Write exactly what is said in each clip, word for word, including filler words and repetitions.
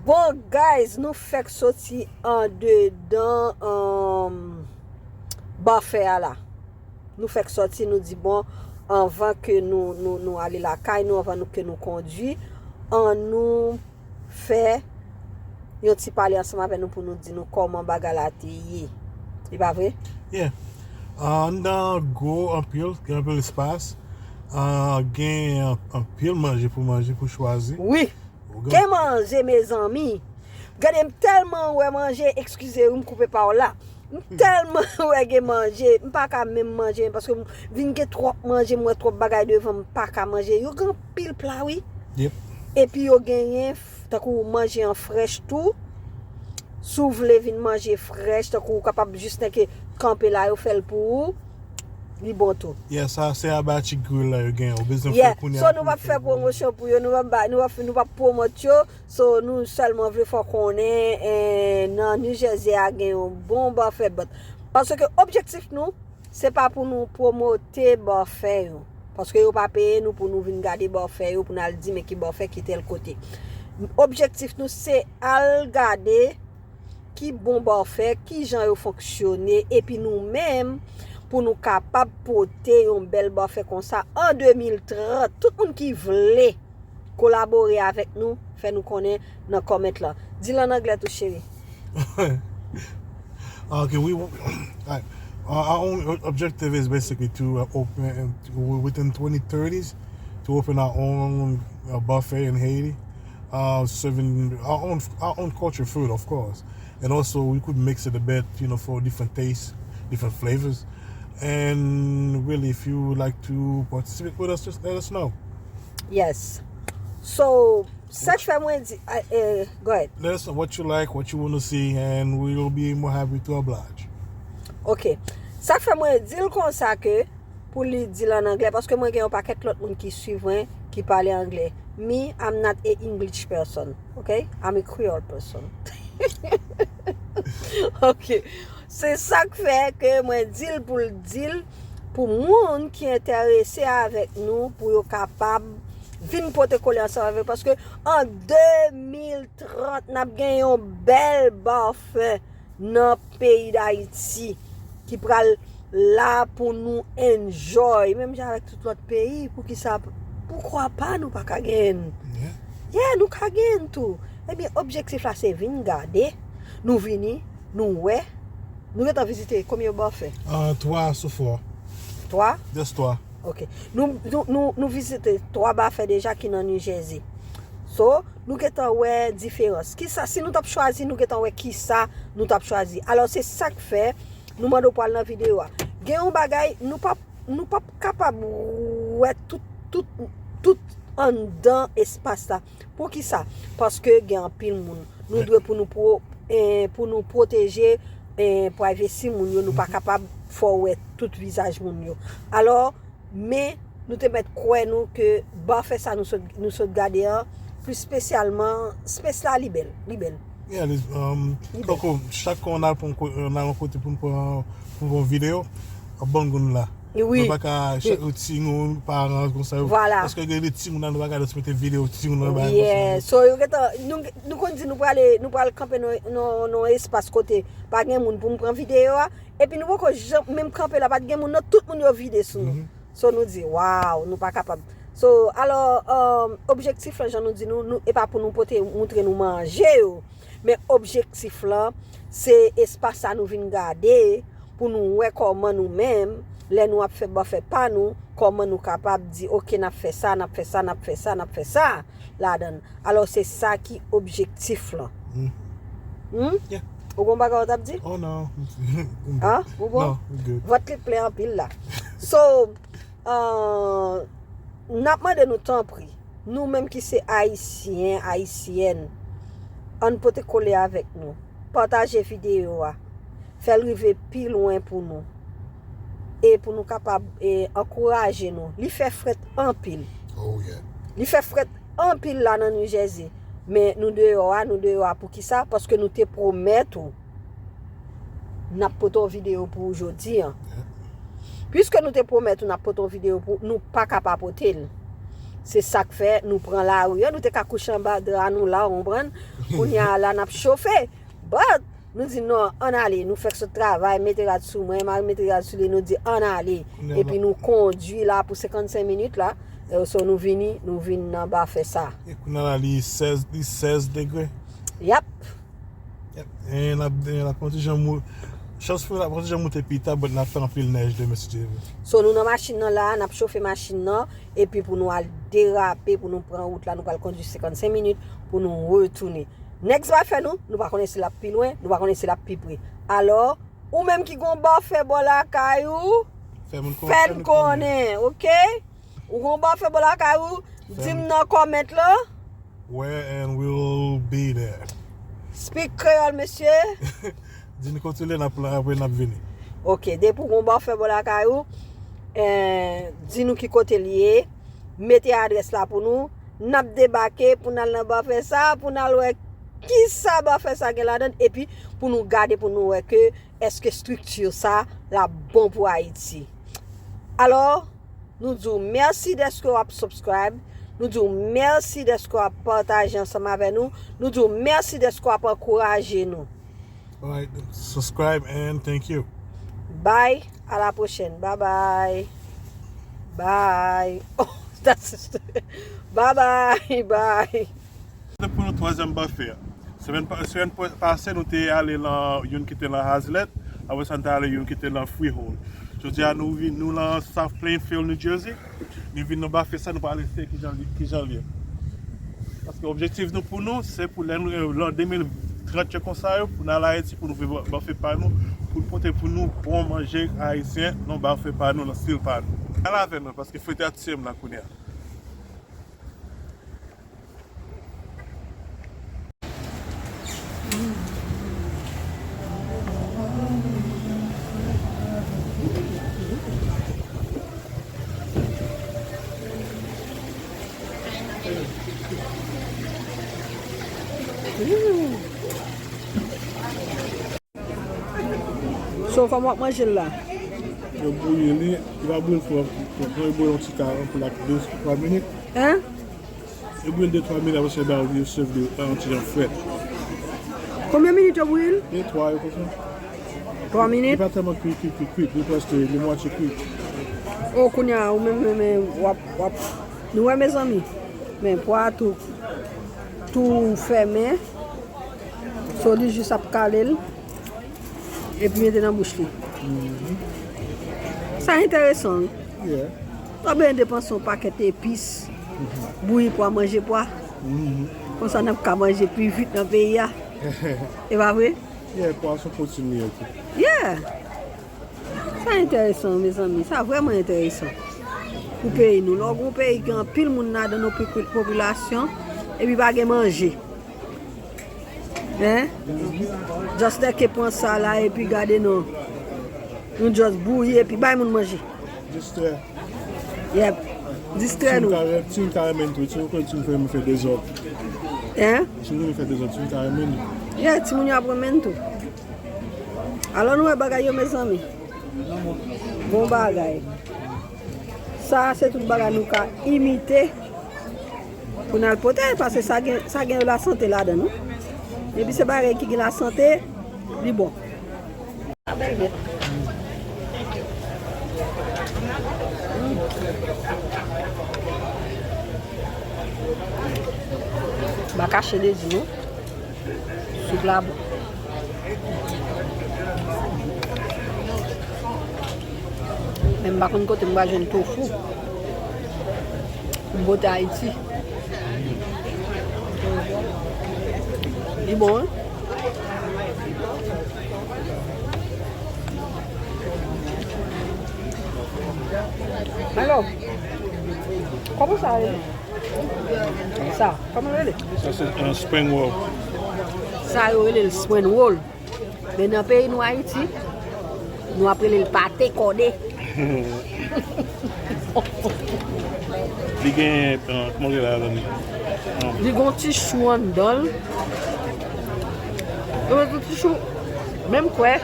Bon, guys, nou fèk soti andedan um, bafè a la. Nou fèk soti, nou di, bon, anvan ke nou, nou, nou ale lakay nou, anvan nou, ke nou kondui, ann nou fè yon ti pale ansanm avè nou pou nou di nou kòman bagay la te ye. E pa vre? Yeah. Anndan gwo anpil, gen anpil espas. Ah, gen anpil manje pou manje, pou chwazi. Wi. Gen manje, mezanmi. Gade, m tèlman wè manje, eskize wi, m koupe pa w la. M tèlman wè gen manje, m pa ka menm manje, paske m vin gen twòp manje, m wè twòp bagay devan m, m pa ka manje. Yo gen anpil pla, wi. Yep. Epi yo genyen, tankou manje an frèch tou. Si w vle vin manje frèch, tankou ou kapab jis nèke kanpe la, yo fè l pou ou. Li bon tou. Yeah, sa se abachi grill la yo gen. Ou bezwen fè Yeah, kounye so a nou pou p ap fè pwomosyon pou yo, nou p ap ba, nou p ap, nou p ap pwomòt yo. So nou sèlman vle fè w konnen eh, nan New Jersey a gen yon bon bafè, but paske objektif nou se pa pou nou pwomote bafè yo. Paske yo pa peye nou pou nou vin gade bafè yo, pou n al di men ki bafè ki tèl kote. Objektif nou se al gade ki bon bafè, ki jan yo fonksyone, epi nou menm, pou nou kapab pote yon bèl bafè konsa an de mil trant. Tout moun ki vle kolabore avèk nou, fè nou konnen nan comment lan. Di l an anglè tou, cheri. Okay, we, alright. Our, our own objective is basically to uh, open uh, within twenty thirties to open our own uh, buffet in Haiti, uh, serving our own our own culture food, of course, and also we could mix it a bit, you know, for different tastes, different flavors. And really, if you would like to participate with us, just let us know. Yes. So, sa k fè mwen di, ah, eh, go ahead. Let us know what you like, what you want to see, and we will be more happy to oblige. Ok. Sa k fè mwen di l konsa ke pou li di l an anglè, paske mwen gen yon pakèt lòt moun ki swiv mwen, ki pale anglè. Me, I'm not a English person, ok? I'm a Creole person. Ok. Se sa k fè ke mwen di l pou l di l pou moun ki enterese avèk nou, pou yo kapab vin pote kole ansanm avèk, paske an de mil trant n ap gen yon bèl bafè nan peyi Dayiti ki pral la pou nou enjoy, menm jan avèk tout lòt peyi. Poukisa, poukwa pa nou pa ka gen? Yeah, nou ka gen tou. Ebyen, objektif la se vin gade, nou vini, nou wè. Nou gentan vizite konbyen bafè? Uh, twa so far. Twa? Just twa. Ok. Nou, nou, nou, nou vizite twa bafè deja ki nan New Jersey. So, nou gentan wè diferans. Kisa, si nou t ap chwazi, nou gentan wè kisa nou t ap chwazi. Alò, se sa k fè nou mande w pral nan videyo a. Gen yon bagay, nou p ap nou p ap kapab wè tout, tout, tout anndan espas la. Poukisa? Paske gen anpil moun. Nou dwe pou nou pro, eh, pou nou pwoteje eh, privacy moun yo, nou pa kapab fè w wè tout vizaj moun yo. Alò, men nou te mèt kwè nou ke bafè sa nou sot, nou sot gade an, plis espesyalman, space la li bèl, li bèl. Yeah, li, um, Koko, chak kon n al pran ko- n al yon kote pou n pran pou pran videyo, ap bangoun la. Wi. Nou pa ka chak yon timoun, paran konsa yo. Vwala. Paske gen de timoun la, nou pa ka just mete videyo timoun nan bagay konsa. Yeah. So yo gentan nou nou konn di nou prale nou pral kanpe nan nan nan espas kote pa gen moun pou nou pran videyo a. Epi nou poko janm menm kanpe la, pa t gen moun nan, tout moun yo vide sou nou. So nou di, waw, nou pa kapab. So, alò, um, objektif lan, jan nou di nou, nou e pa pou nou pote moutre nou manje yo. Men objektif lan, se espas sa nou vin gade pou nou wè kòman nou menm, lè nou ap fè bafè pa nou, kòman nou kapab di, oke, n ap fè sa, n ap fè sa, n ap fè sa, n ap fè sa ladan l. Alò, se sa ki objektif lan. Hmm? Yeah. Ou gon bagay ou t ap di? Oh non. Hein? Ou bon? Non, we good. Vant li plen anpil la. So, uh, n ap mande nou tanpri, nou menm ki se Ayisyen, Ayisyèn, ann pote kole avèk nou. Pataje videyo a. Fè l rive pi lwen pou nou. E pou nou kapab e, ankouraje nou. Li fè frèt anpil. Oh yeah. Li fè frèt anpil la nan New Jersey. Men nou deyò a, nou deyò a poukisa? Paske nou te pwomèt ou n ap pote yon videyo pou ou jodi an. Piske nou te pwomèt ou n ap pote yon videyo pou ou, nou pa ka pa pote l. Se sa k fè nou pran lari an, nou te ka kouche anba dra nou la, ou konprann? Kounye a la n ap chofe. But, nou di non, ann ale. Nou fèk sot travay, mete rad sou mwen, mari mete rad sou li, nou di ann ale. Epi nou kondwi la pou senkannsenk minit la. E so nou vini, nou vin nan bafè sa. E kounye a la, li sèz, li sèz degre. Yap. Yap. E l ap, e l ap pran ti jan mou. Chans pou l ap pran ti jan moute pita, but n ap fè anpil nèj demen si Dye vle. So nou nan machin nan la, n ap chofe machin nan, epi pou nou al derape, pou nou pran wout la, nou pral kondwi senkannsenk minit pou nou retounen. Next bafè nou, nou pa konnen si l ap pi lwen, nou pa konnen si l ap pi pre. Alò, ou menm ki gon bafè bò lakay ou, fè n konnen, oke? Ou gon bafè bò lakay ou, di m nan comment lan. Where and we'll be there. Speak Creole, mesye. Di n kote l ye, n ap la, apre n ap vini. Oke, depi w gon bafè bò lakay ou, eh, di nou ki kote l ye, mete adrès la pou nou, n ap debake pou n al nan bafè sa, pou n al wè kisa bafè sa gen ladan l, epi pou nou gade, pou nou wè ke èske estrikti sa l ap bon pou Ayiti. Alò, nou di w mèsi dèske w ap subscribe. Nou di w mèsi dèske w ap pataje ansanm avè nou. Nou di w mèsi dèske w ap ankouraje nou. Alright, subscribe and thank you. Bye, à la prochaine. Bye bye. Bye. Oh, that's bye bye. Bye. Pou nou twazyèm bafè a. Semèn pa-, semèn pa-, pase, nou te ale lan youn ki te lan Hazlet, apre sa, nou te ale youn ki te lan Freehold. Jodi a, nou vin, nou lan South Plainfield, New Jersey. Nou vin nan bafè sa, nou pral eseye kijan li, kijan li ye. Paske objektif nou pou nou, se pou lè nou, lan de mil trant yo konsa yo, pou n al Ayiti, pou nou fè ba-, bafè pa nou, pou n pote pou nou bon manje ayisyen, nan bafè pa nou, nan stil pa nou. Al avè nou, paske frite a tiye m la kounye a. So, kòman w ap manje l la? Yo bouyi li, li pa bouyi l twò, twò, twò, yo bouyi yon ti ka, pou la de, twa minit. Hein? Yo bouyi l de, twa minit, apre sa, yo ba w li, yo sèvi li an ti jan frèt. Konbyen minit yo bouyi l? De, twa, yo konsa. Twa minit? Li pa tèlman kwi, kwi, kwi, kwi, li prèske, li mwatye kwi. O, kounye a, ou menm, menm, menm, w ap, w ap, nou wè, mezanmi? Men pwa tou, tou fèmen. So, li jis ap kale l. Epi mete nan bouch li. Sa enteresan, wi. Yeah. Ou pa bezwen depanse yon pakèt epis, bouyi pwa, manje pwa. Konsa, n ap ka manje pi vit nan peyi a. E pa vre? Yeah, pwa se yon pwoteyin li ye tou. Yeah. Sa enteresan, mezanmi. Sa vrèman enteresan. Pou peyi nou. Lè w gen yon peyi ki gen anpil moun ladan, yon pi popilasyon, epi pa gen manje. Hein? Just lè ke pran sa la, epi gade non. Nou just bouyi, epi bay moun manje. Distrè. Yep. Distrè nou. Timoun ka renmen tou. Timoun konn timoun fè, fè dezòd. Hein? Timoun fè dezòd, timoun ka renmen li. Yeah, timoun yo ap renmen tou. Alò nou wè bagay yo, mezanmi. Bon bagay. Sa a se tout bagay nou ka imite pou n al pote, paske sa gen, sa gen lasante ladan l, wi. Depi se bagay ki gen lasante, li bon. M pa kache de di nou. Soup la bon. Men m pa konn kote m pral jwenn tofu pou m pote Ayiti. Li bon, wi. Alò, kòman sa ye? Sa, kòman l rele? Sa se, euh, spring roll. Sa yo rele l spring roll. Men nan peyi nou Ayiti, nou ap rele l pate kòde. Li gen, euh, kòman l rele la, zanmi? Euh, li gon ti chou anndan l. Li gon ti chou, menm kwè,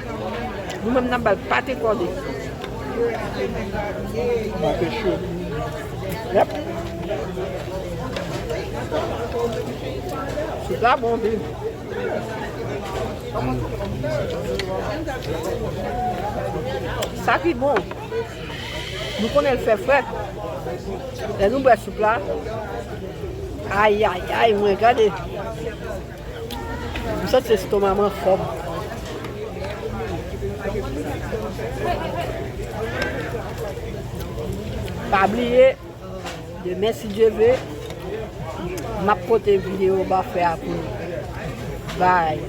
nou menm n ap ba l pate kòde. Pate cho. Yep. Soup la bon anpil. Sa ki bon, nou konnen l fè frèt. Lè nou bwè soup la, ayayay, mwen gade. M santi estoma m anfòm. Pa bliye, demen, si Dye ve, m ap pote videyo bafè a pou nou. Bye.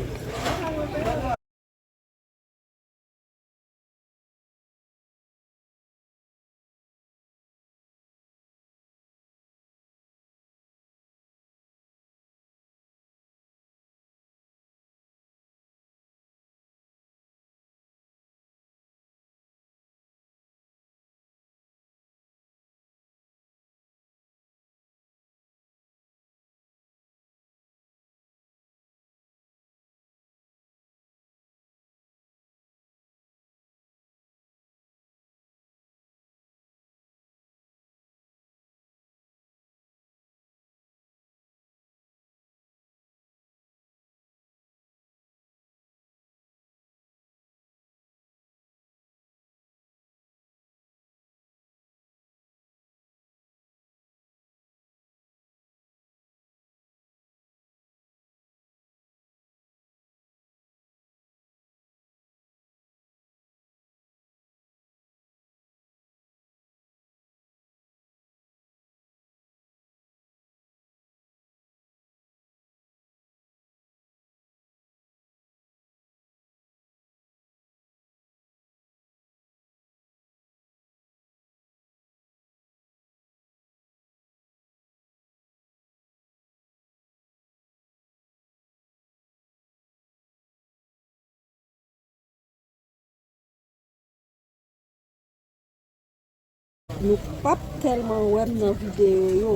Nou p ap tèlman wè m nan videyo yo.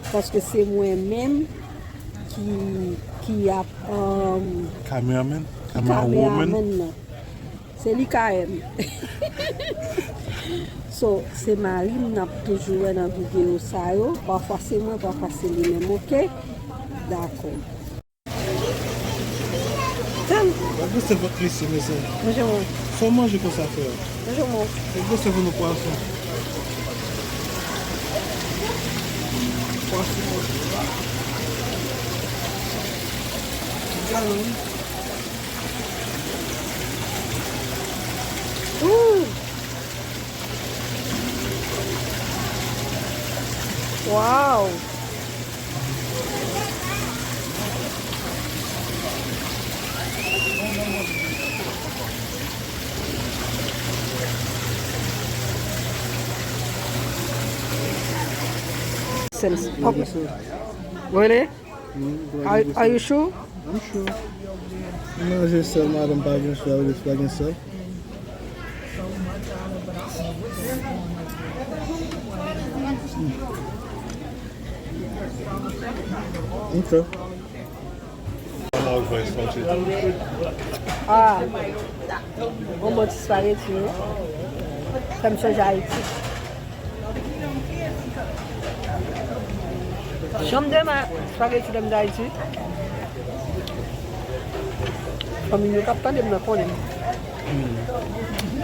Paske se mwen menm ki, ki ap, um, Cameraman? Ki kameraman nan. Se li K M. So, se mari m n ap toujou wè nan videyo sa yo. Pafwa se mwen, pafwa se li menm, oke? Dakò. Gad gwosè vant mesye, mesye. Bonjou, mon. Sa w manje konsa, frè? Bonjou, mon. Gad gwosè vant nou pwason. Pwason. Ooh. Wow. Sense. Okay. Really? Are, are you sure? I'm sure. Manje sèl, madanm, pa gen sèl, pa gen sèl. Ok. Ah, yon bon ti spaghetti, wi. Fè m sonje Ayiti. Jan m renmen spaghetti lè m t Ayiti. Fanmi m yo k ap tande m nan konnen m.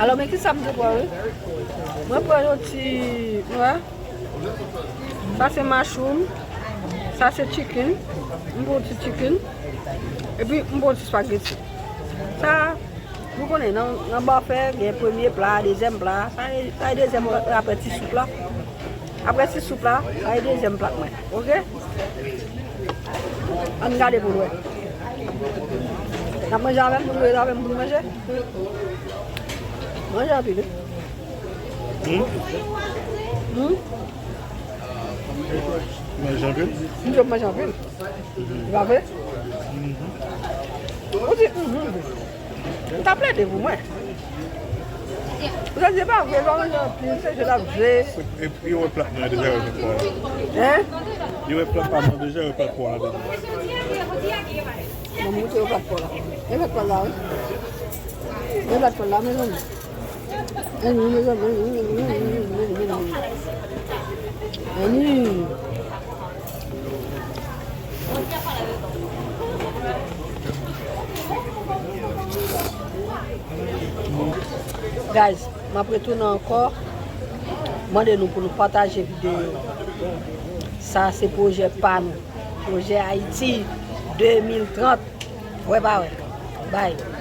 Alò, men kisa m te pran, wi? Mwen pran yon ti, wè. Sa se mushroom. Sa se chicken. M pran yon ti chicken. Epi m pran yon ti spaghetti. Sa, nou konnen, nan, nan bafè, gen premye pla, dezyèm pla. Sa e, sa e dezyèm pla, apre ti soup la. Apre ti soup la, sa e dezyèm pla mwen. Oke? Ann gade pou n wè. N ap manje avè m, pou n wè avè m, pou n manje. Manje anpil, wi. Hmm? Hmm? Manje anpil? M di w manje anpil. Li pa vre? Ou di, mhm. M ta plede pou mwen. Ou ta di, e pa vre, pa manje anpil, se jwe l ap jwe. Epi yo wè plat mwen deja, yo wè plat pa w la. Hein? Yo wè plat pa mwen deja, yo wè plat pa w la deja. Mwen montre yo plat pa w la. E plat pa w la, wi. E plat pa w la, mezanmi. Annie, mezanmi, Annie, Annie, Annie, Annie, Annie. Annie. Guys, m ap retounen ankò. Mande nou pou nou pataje videyo. Sa se pwojè pa nou. Pwojè Ayiti de mil trant. Wè pa wè. Bye.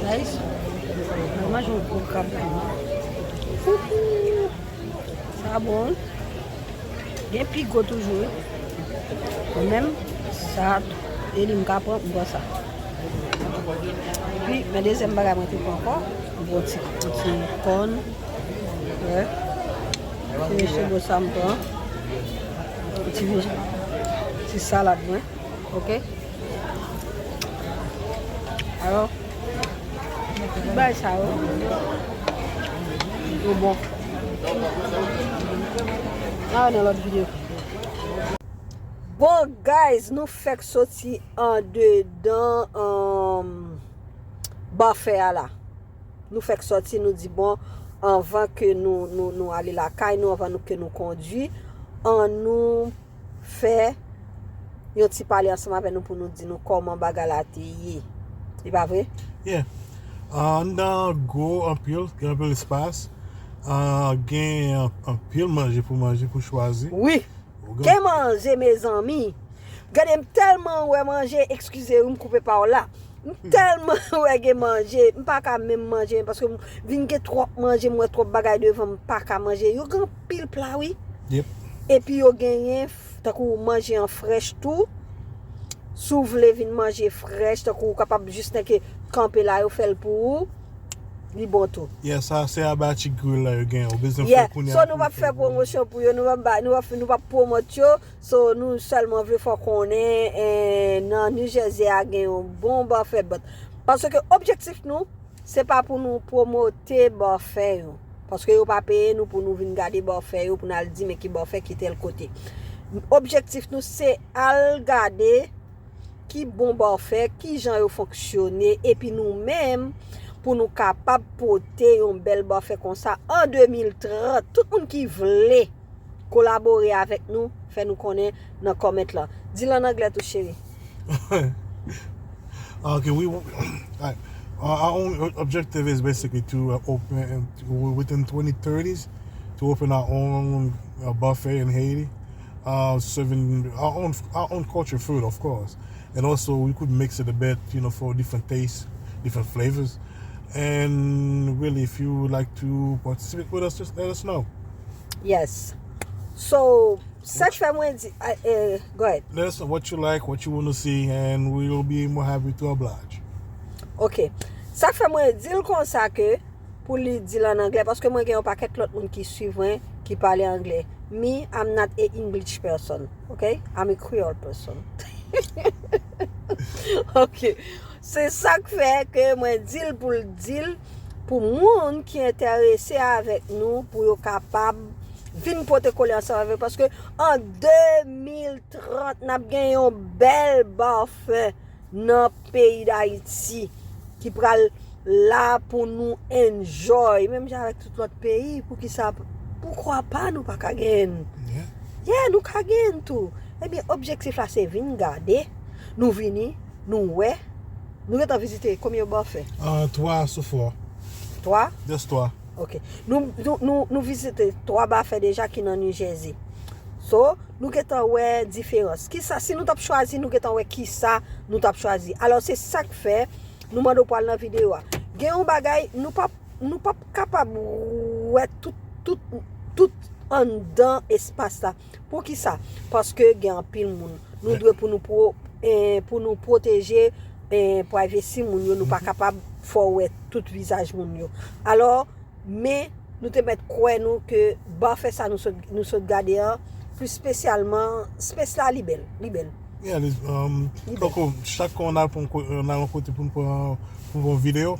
Guys, mwen manje yon gwo krab tou. Sa bon. Gen pi gwo toujou, wi. Mwen menm, sa, e li m ka pran, m pran sa. Epi, men dezyèm bagay mwen te pran ankò, m pran ti, ti kòn. Wè. Ti vejetable sa m pran. Ti vej-, ti salad mwen. Ok. Alò, ti bagay sa yo, yo bon. N a wè nan lòt videyo. Bon, guys, nou fèk soti andedan, um, bafè a la. Nou fèk sòti, nou di, bon, anvan ke nou, nou, nou ale lakay nou, anvan nou, ke nou kondui, ann nou fè yon ti pale ansanm avè nou pou nou di nou kòman bagay la te ye. E pa vre? Yeah. Ah, anndan gwo anpil, gen anpil espas. Ah, gen an-, anpil manje pou manje, pou chwazi. Wi. Ou gen Gen manje, mezanmi. Gade, m tèlman wè manje, eskize wi, m koupe pawòl la. M tèlman wè gen manje, m pa ka menm manje, paske m vin gen twòp manje, m wè twòp bagay devan m, m pa ka manje. Yo gen anpil pla, wi. Yep. Epi yo genyen, f-, tankou manje an frèch tou. Si w vle vin manje frèch, tankou w kapab jis nèke kanpe la, yo fè l pou ou. Li bon tou. Yeah, sa se Abachi Grill la yo gen. Ou bezwen fè Yeah, kounye so a nou pou pap fè fè bon. pwomosyon pou yo, nou pap ba, nou pap, nou pap pwomòt yo. So nou sèlman vle fè w konnen, eh, nan New Jersey a gen yon bon bafè, but paske objektif nou, se pa pou nou pwomote bafè yo. Paske yo pa peye nou pou nou vin gade bafè yo, pou n al di men ki bafè ki tèl kote. Objektif nou se al gade ki bon bafè, ki jan yo fonksyone, epi nou menm, pou nou kapab pote yon bèl bafè konsa an de mil trant. Tout moun ki vle kolabore avèk nou, fè nou konnen nan comment lan. Di l an anglè tou, cheri. Okay, we, all right. Our, our own objective is basically to, uh, open, uh, within twenty thirties, to open our own, uh, buffet in Haiti, uh, serving our own, our own culture food, of course. And also, we could mix it a bit, you know, for different tastes, different flavors. And really, if you would like to participate with us, just let us know. Yes. So, sa k fè mwen di, ah, eh, go ahead. Let us know what you like, what you wanna see, and we will be more happy to oblige. Ok. Sa k fè mwen di l konsa ke pou li di l an anglè, paske mwen gen yon pakèt lòt moun ki swiv mwen, ki pale anglè. Me, I'm not a English person, ok? I'm a Creole person. Ok. Se sa k fè ke mwen di l pou l di l pou moun ki enterese avèk nou, pou yo kapab vin pote kole ansanm avèk, paske an de mil trant, n ap gen yon bèl bafè nan peyi Dayiti ki pral la pou nou enjoy, menm jan avèk tout lòt peyi. Poukisa, poukwa pa nou pa ka genyen? Yeah, nou ka genyen tou. Ebyen, objektif la se vin gade, nou vini, nou wè. Nou gentan vizite konbyen bafè? Ah, twa so far. Twa? Just twa. Ok. Nou, nou, nou, nou vizite twa bafè deja ki nan New Jersey. So, nou gentan wè diferans. Kisa, si nou t ap chwazi, nou gentan wè kisa nou t ap chwazi. Alò, se sa k fè nou mande w pou al nan videyo a. Gen yon bagay, nou p ap, nou p ap kapab wè tout, tout, tout anndan espas la. Poukisa? Paske gen anpil moun. Nou dwe pou nou pro, eh, pou nou pwoteje, eh, privacy moun yo, nou pa kapab fè w wè tout vizaj moun yo. Alò, men nou te mèt kwè nou ke bafè sa nou sot, nou sot gade an, plis espesyalman, space la li bèl, li bèl. Yeah, li, um, li bèl. Tankou chak fwa n al pran ko-, n al yon kote pou n pran, pou n pran videyo,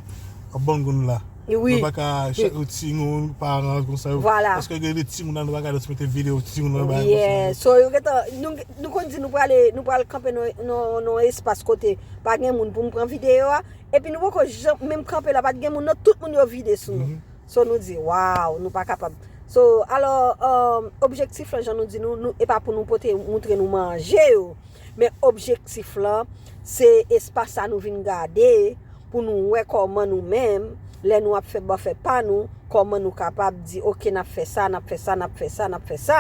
ap bann goun la. Wi. Nou pa ka chak timoun, paran, konsa yo. Vwala. Paske gen de timoun la, nou pa ka just mete videyo timoun nan bagay konsa yo. Yeah. So, yo gentan, nou, nou konn di nou prale, nou pral kanpe nan, nan, nan espas kote pa gen moun pou n pran videyo a. Epi nou poko janm menm kanpe la, pa t gen moun nan, tout moun yo vide sou nou. So, nou di, waw, nou pa kapab. So, alò, um, objektif la, jan nou di nou, nou, e pa pou nou pote, moutre nou manje yo. Men objektif la, se espas sa nou vin gade, pou nou wè kòman nou menm, lè nou ap fè bafè pa nou, kòman nou kapab di, ok, n ap fè sa, n ap fè sa, n ap fè sa, n ap fè sa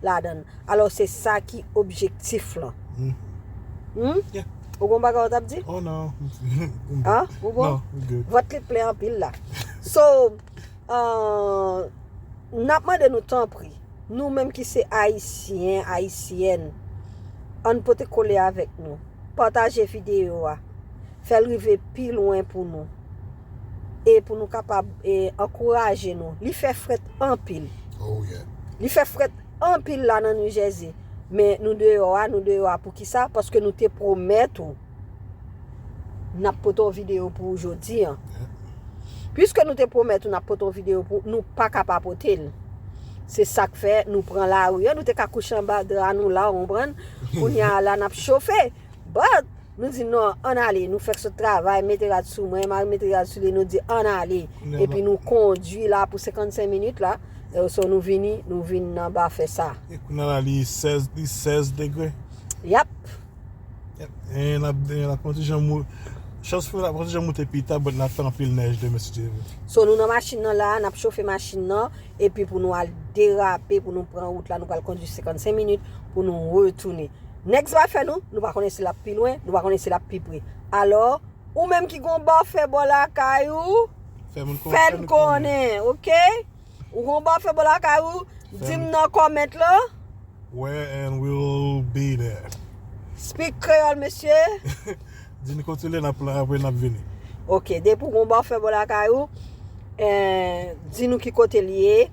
ladan l. Alò, se sa ki objektif lan. Hmm? Yeah. Ou gon bagay ou t ap di? Oh, non. An? Ou bon? Non, I'm good. Vant li plen anpil la. So, uh, n ap mande nou tanpri, nou menm ki se Ayisyen, Ayisyèn, ann pote kole avèk nou. Pataje videyo a. Fè l rive pi lwen pou nou. E pou nou kapab, e, ankouraje nou. Li fè frèt anpil. Oh, yeah. Li fè frèt anpil la nan New Jersey. Men nou deyò a, nou deyò a poukisa? Paske nou te pwomèt ou n ap pote yon videyo pou ou jodi an. Yeah. Piske nou te pwomèt ou n ap pote yon videyo pou ou, nou pa ka pa pote l. Se sa k fè nou pran lari an, nou te ka kouche anba dra nou la, ou konprann? Kounye a la, n ap chofe. But, nou di non, ann ale, nou fèk sot travay, mete rad sou mwen, mari mete rad sou li, nou di ann ale. Kounye a epi la nou kondui la pou senkannsenk minit la. E so nou vini, nou vin nan bafè sa. E kounye a la, li sèz, li sèz degre. Yap. Yap. E n ap, e n ap pran ti jan mou-, chans pou n ap pran ti jan moute pita, but n ap fè anpil nèj demen si Dye vle. So nou nan machin nan la, n ap chofe machin nan, epi pou nou al derape, pou nou pran wout la, nou pral kondui senkannsenk minit pou nou retounen. Next bafè nou, nou pa konnen si l ap pi lwen, nou pa konnen si l ap pi pre. Alò, ou menm ki gon bafè bò lakay ou, fè n konnen, ok? Ou gon bafè bò lakay ou, di m nan comment lan. Where and we'll be there. Speak Creole, mesye. Di n kote l ye, n ap la, apre n ap vini. Ok, depi w gon bafè bò lakay ou, eh, di nou ki kote l ye,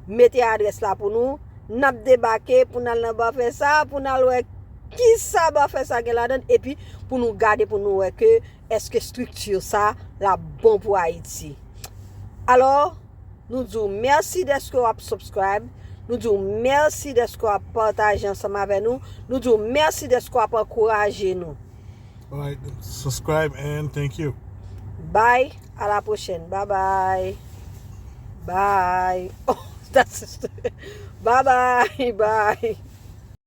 mete adrès la pou nou, n ap debake pou n al nan bafè sa, pou n al wè kisa bafè sa gen ladan l, epi pou nou gade pou nou wè ke èske estrikti sa l ap bon pou Ayiti. Alò, nou di w mèsi dèske w ap subscribe, nou di w mèsi dèske w ap pataje ansanm avè nou, nou di w mèsi dèske w ap ankouraje nou. Alright, subscribe and thank you. Bye, à la prochaine. Bye bye. Bye. Oh, that's bye bye, bye.